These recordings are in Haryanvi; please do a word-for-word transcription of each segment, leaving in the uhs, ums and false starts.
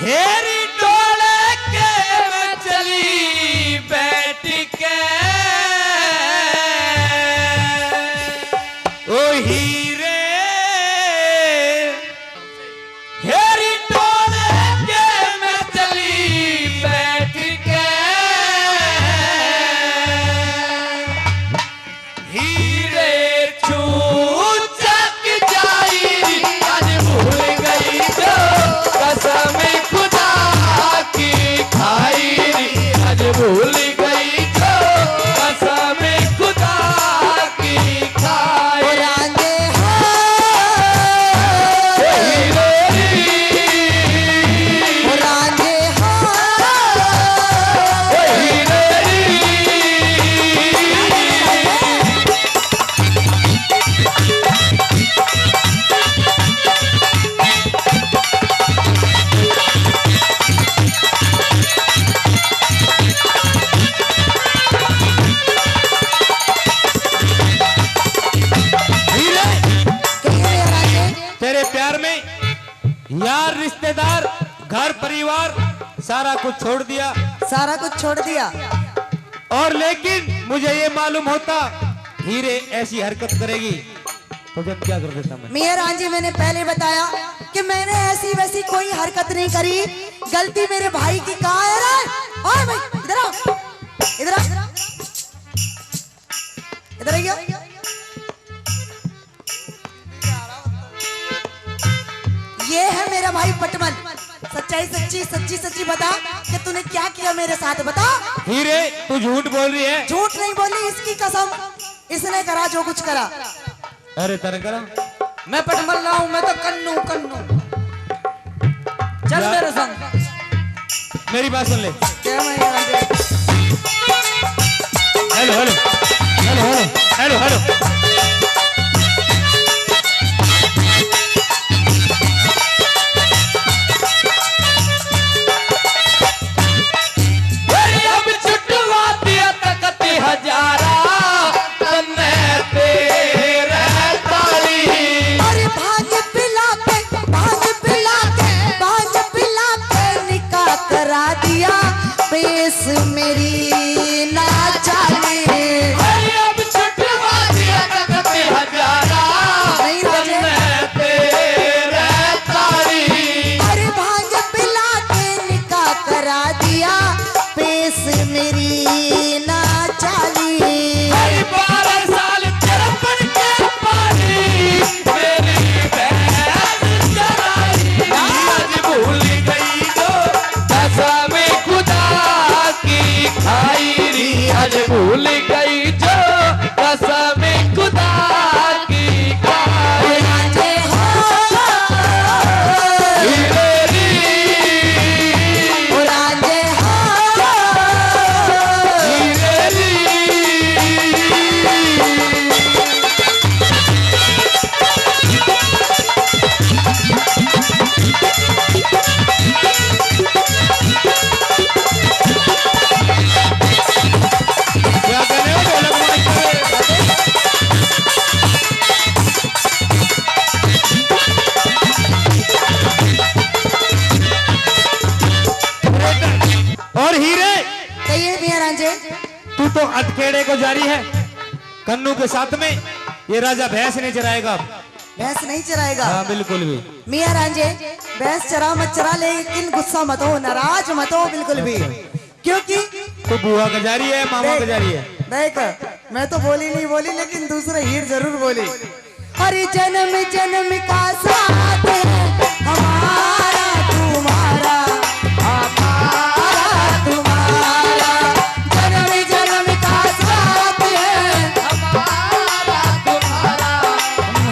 हेरी टोले के में चली बैठ के, ओ हीरे, हेरी टोले के में चली बैठ के। हीरे छू चक जाई, आज भूल गई जो कसम खुदा की खाई, आज भूल गई जो कसम खुदा की खाई। ओ रांझे हाँ, ओ हीरे री, ओ रांझे हाँ, ओ हीरे री। हीरे, कहिए यार आगे। तेरे प्यार में यार, रिश्तेदार, घर परिवार, सारा कुछ छोड़ दिया। सारा कुछ छोड़ दिया। और लेकिन मुझे ये मालूम होता हीरे ऐसी हरकत करेगी तो जब क्या कर देता मैं। मियाँ रांझे, मैंने पहले बताया कि मैंने ऐसी वैसी कोई हरकत नहीं करी। गलती मेरे भाई की। कहाँ है रे? ओए भाई, इधर आ, इधर आ, इधर आइए। ये है मेरा भाई पटमल। सच्चाई, सच्ची, सच्ची, सच्ची बता कि तूने क्या किया मेरे साथ, बता। हीरे, तू झूठ बोल रही है। झूठ नहीं बोली, इसकी कसम। इसने करा जो कुछ करा। अरे, तने करा। मैं पटमल ना हूँ, मैं तो कन्नू, कन्नू। चल यार, मेरे संग। मेरी बात सुन ले। क्या मैं यहाँ पे? Hello, hello. Hello, hello. Hello, hello. अरे अब छुटवा दिया तकती हजारा, तन्ने तेरे ताली। अरे भांग पिला के, भांग पिला के, भांग पिला के निका करा दिया पेश मेरी ना चाली। अरे अब छुटवा दिया तकती हजारा, नहीं राजे। तन्ने तेरे ताली। अरे भांग पिला के निका करा दिया पेश मेरी ना चाली। हर बारह साल तिरपन के पाली, मेरी भैंस चराई। आज भूल गई जो कसम खुदा की खाई री, आज भूल गई जो कसम खुदा की खाई। रांझे हाँ, हीरे री। ओ रांझे हाँ, हीरे री। क्या कर रहे हो ढोलक मास्टर? और हीरे, कहिए मियाँ रांझे। तू तो अटखेड़े को जा रही है कन्नू के साथ में, ये राजा भैंस नहीं चराएगा। भैंस नहीं चराएगा। हाँ, बिल्कुल भी। मियाँ रांझे, भैंस चरा मत चरा, लेकिन गुस्सा मत हो, नाराज मत हो बिल्कुल भी, क्योंकि तू बुआ का जा रही है, मामा का जा रही है। देख, मैं तो बोली नहीं बोली, लेकिन दूसरे हीर जरूर बोली। हर जन्म जन्म का साथ है हमारा तुम्हारा, हमारा तुम्हारा। जन्म जन्म का साथ है हमारा तुम्हारा,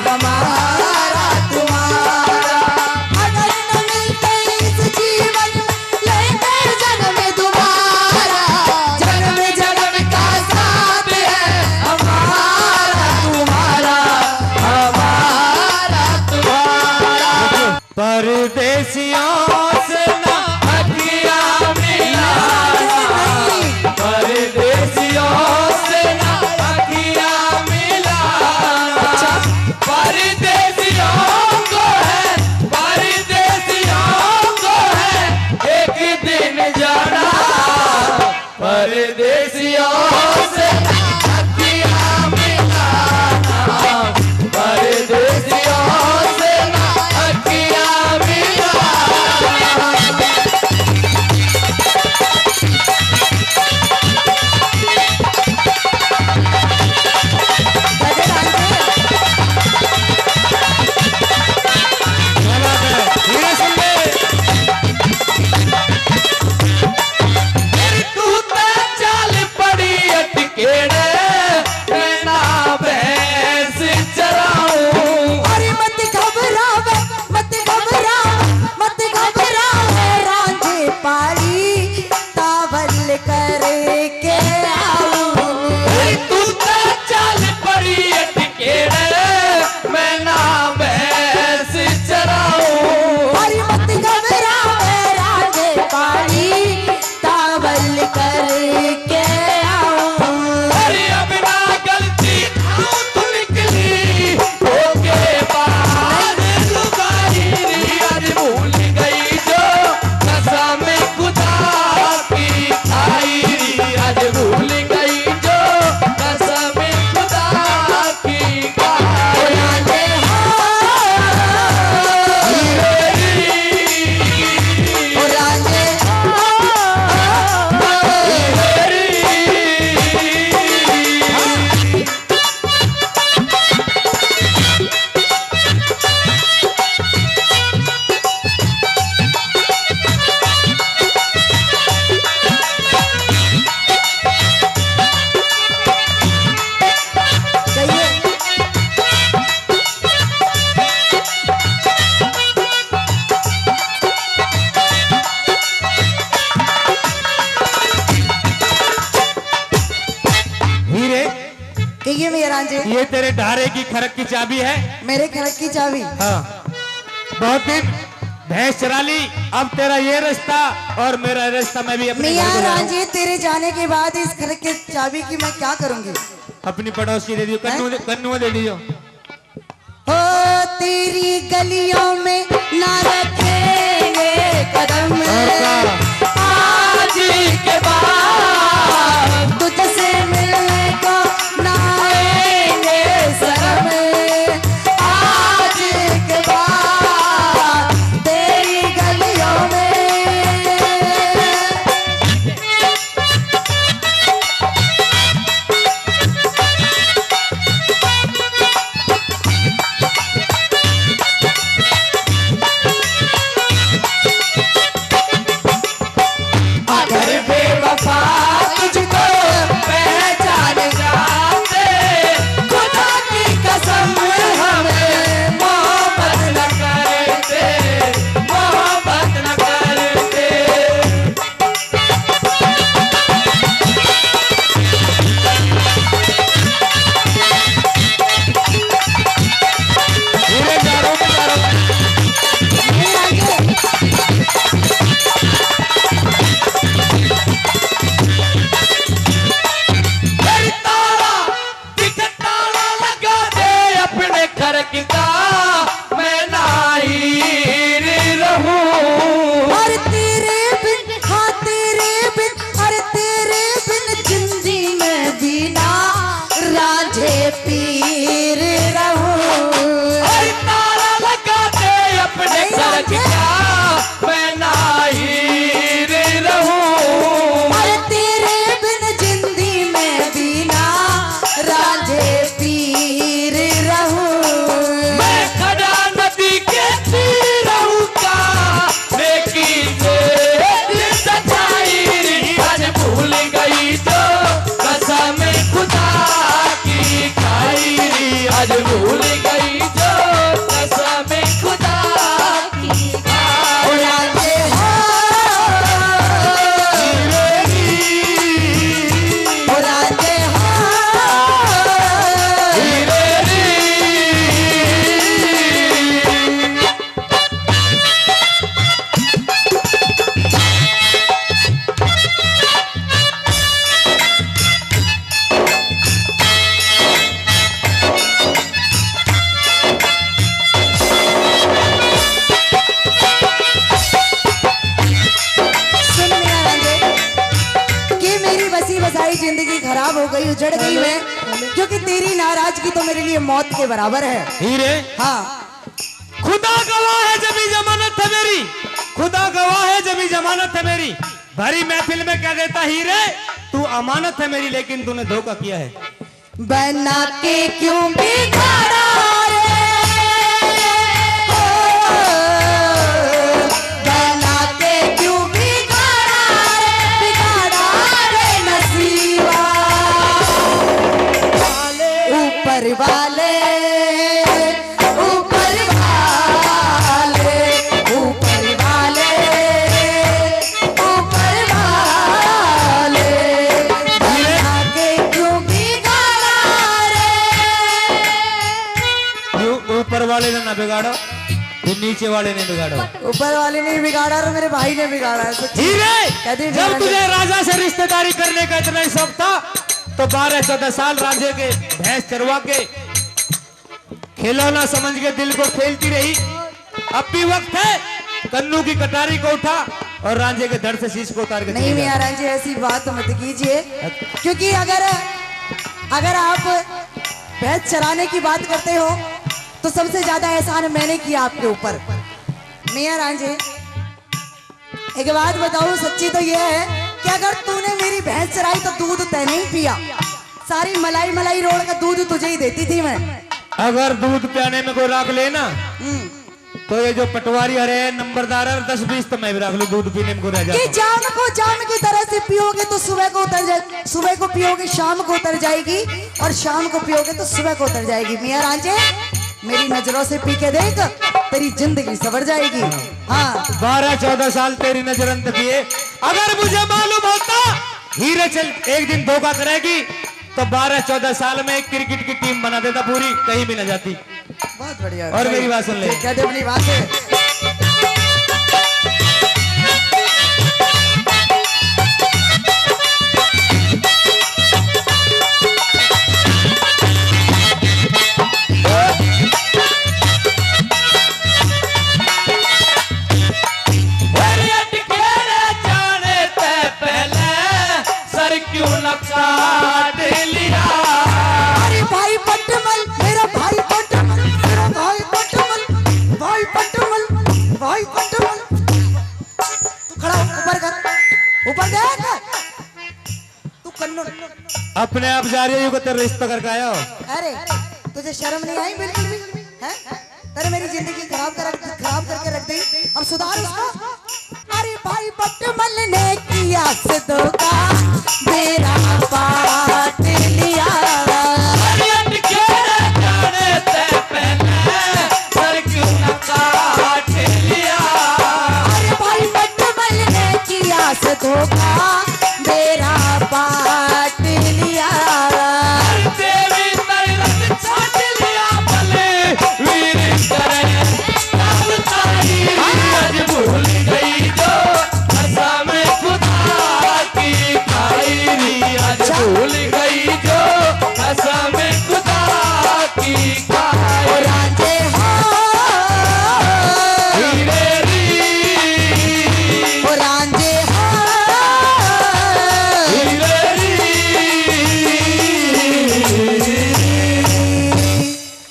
हमारा तुम्हारा। अगर न मिलते इस जीवन में, लेकर जन्म दोबारा। जन्म जन्म का साथ है हमारा तुम्हारा, हमारा तुम्हारा। परदेस ये मेरा रांझे। ये तेरे ढारे की खरक की चाबी है। मेरे खरक की चाबी। हाँ, बहुत दिन भैंस चरा ली, अब तेरा ये रास्ता और मेरा रास्ता, मैं भी अपने घर मियाँ को जा रहा हूँ। रांझे, तेरे जाने के बाद इस खरक की चाबी की मैं क्या करूँगी? अपनी पड़ोसी दे दियो, कन्नू दे, कन्नू दे दियो। ओ, तेरी गलियों में ना रखेंगे कदम। और क्या? आज के बाद तुझसे मिलने को ना आएंगे शर्म। आज के बाद तेरी गलियों में अगर बेवफा तुझको पहचान जाते, खुदा की कसम हमें मोहब्बत न करते, मोहब्बत न करते। ताला लगा दे अपने घर का, मैं ना हीर रहूं। और तेरे बिन, हाँ, तेरे बिन, और तेरे बिन जिंदगी में भी ना रांझे पीर रहूं। और ताला लगा दे अपने घर का, मैं ना हीर रहूं। और तेरे बिन जिंदगी में भी ना रांझे पीर रहूं। मैं खड़ा नदी के तीर रहूंगा, लेकिन एक सच्चाई आज भूल गई जो कसम खुदा की खाई, आज भूल गई जो कसम खुदा। सुन मेरा रांझे, कि मेरी बसी बसाई जिंदगी खराब हो गई, उजड़ गई मैं, क्योंकि तेरी नाराजगी तो मेरे लिए मौत के बराबर है। हीरे। हाँ। खुदा गवाह है जब भी जमानत है मेरी, खुदा गवाह है जब भी जमानत है मेरी, भरी महफिल में कह देता हीरे, तू अमानत है मेरी, लेकिन तूने धोखा किया है। बना के क्यों बिगाड़ा रे, ओ, बना के क्यों बिगाड़ा रे, बिगाड़ा रे नसीबा। ऊपर वाले, ऊपर वाले, ऊपर वाले, ऊपर वाले, बना के क्यों बिगाड़ा रे? ये ऊपर वाले ने ना बिगाड़ो, ये नीचे वाले ने बिगाड़ो। ऊपर वाले ने बिगाड़ा और मेरे भाई ने बिगाड़ा है, सच्ची। हीरे, कभी जब बिगाड़ा तुझे नहीं। राजा से रिश्तेदारी करने का इतना ही शौक था, तो बारह चौदह साल रांझे के भैंस चरवा के खिलौना समझ के दिल को खेलती रही। अब भी वक्त है, कन्नू की कटारी को उठा और रांझे के धड़ से शीश को उतार के नहीं चली जा। मियाँ रांझे, ऐसी बात मत कीजिए, क्योंकि अगर, अगर आप भैंस चराने की बात करते हो तो सबसे ज्यादा एहसान मैंने किया आपके ऊपर। मियाँ रांझे, एक बात बताऊं, सच्ची तो यह है कि अगर तूने मेरी भैंस चराई तो दूध तैने ही पिया, सारी मलाई मलाई रोड़ का दूध तुझे ही देती थी मैं। अगर दूध पियाने में कोई राख ले ना, हम्म। तो ये जो पटवारी हरे नंबरदार है, दस बीस तो मैं भी राख लूं, दूध पीने में कोई रह जाता। कि जाम को जाम की तरह से पियोगे तो सुबह को उतर जाए, सुबह को पियोगे शाम को उतर जाएगी, और शाम को पियोगे तो सुबह को उतर जाएगी। मियाँ रांझे, मेरी नजरों से पी के देख, तेरी जिंदगी संवर जाएगी। हाँ। बारह चौदह साल तेरी नजर अंत किए, अगर मुझे मालूम होता हीरे चल एक दिन धोखा करेगी, तो बारह चौदह साल में एक क्रिकेट की टीम बना देता पूरी, कहीं भी ना जाती। बहुत बढ़िया। और मेरी बात सुन ले। ठीक है, अपनी बात है। अरे अटकेरे जाने ते पहले सर क्यों न काट लिया? अरे भाई पटमल, मेरा भाई पटमल, मेरा भाई पटमल, भाई पटमल, भाई पटमल। तू खड़ा हो, ऊपर कर, ऊपर देख। तू कन्नड़। अपने आप जा रही है, यू को तेरा रिश्ता करके आया हो। अरे, तुझे शर्म नहीं आई बिल्कुल भी? हैं? तेरे मेरी जिंदगी खराब कर, खराब करके रख दी। अब सुधार उसको। अरे भाई बटमल ने किया से धोखा, मेरा पाट लिया। अरे अटकेरे जाने ते पहले सर क्यों न काट लिया? अरे भाई बटमल ने किया से धोखा,